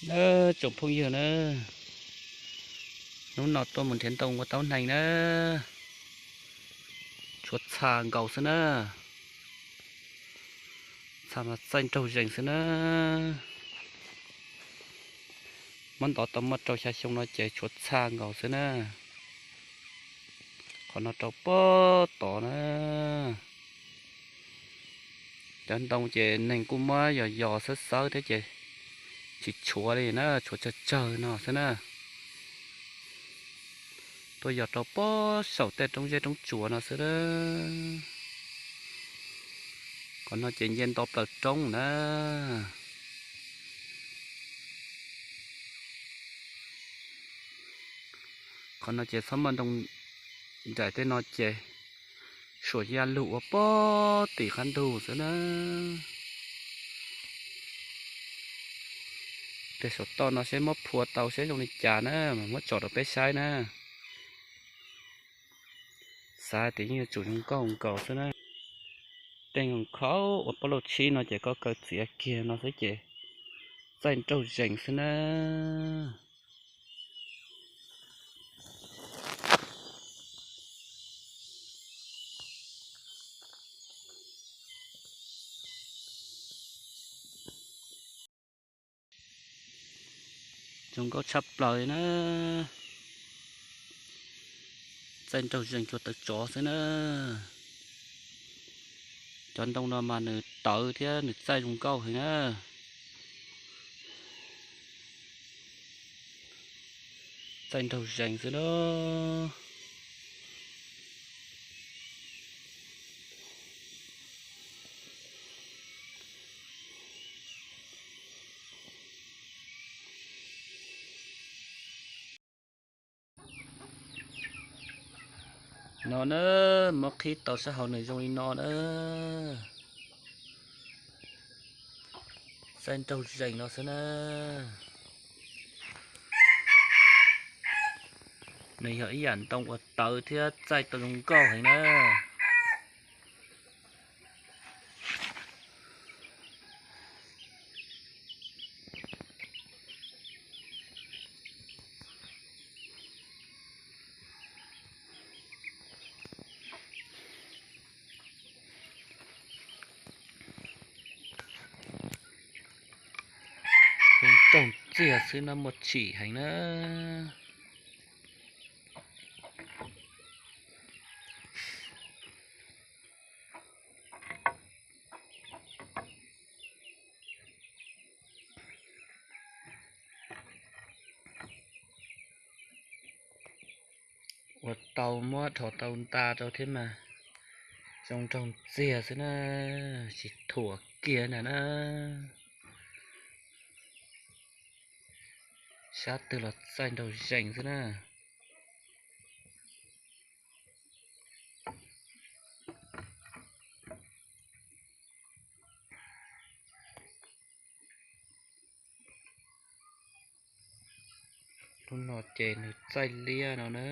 Na, tsoom phooj ywg na, hnub no tuaj mus nrhiav ntoo ua taub hneev na, tshuav txha nkaus xwb na, txha mas txaij nraug zees xwb na. Muab ntov tau muaj rau xya xyoo no ces tshuav txha nkaus xwb na. Qhov no rau pob tod na. Cov ntoo ces neeg kuj muab yos yos xawb xawb thiab ces tsis tshuav li na, tshuav tsawg tsawg no xwb na. Tuaj yos rau pob saum tej roob zeb roob tsuas no xwb. Qhov no ces nce nto plaws roob na. Qhov no ces txhob muaj ntoo nraim tej no ces suam ya lug ua pob tim qab ntug xwb na. Tej saum toj no seb muab phua tau seb zoo li cas na, mas muab tso rau peb saib na. Xav tias yeej yuav tsum zoo nkauj nkaus xwb na. Tej nkhaus ua pob lauj tshib no ces koj kaw txiav kiag no xwb ces txaij nraug zees xwb na. Zoo nkauj tshaj plaws li na. Txaij nraug zees cuag tawv tsov xwb na. Cov ntoo no mas nws tawv thiab nws txaij zoo nkauj heev na. Txaij nraug zees xwb na. No na, muab qhib tau sab hauv nws zoo li no na. Txaij nraug zees no xwb na. Nws yog ib yam ntoo uas tawv thiab txaij tau zoo nkauj heev na. Zoo nraug txiag xwb no, muaj tsim heev na. Ua tau muab dhos tau nta rau thiab mas zoo nraug txiag xwb na, tsis thuam kiag na na. Sab twg los txaij nraug zees xwb na. Lub no ces nws txaij liab no na.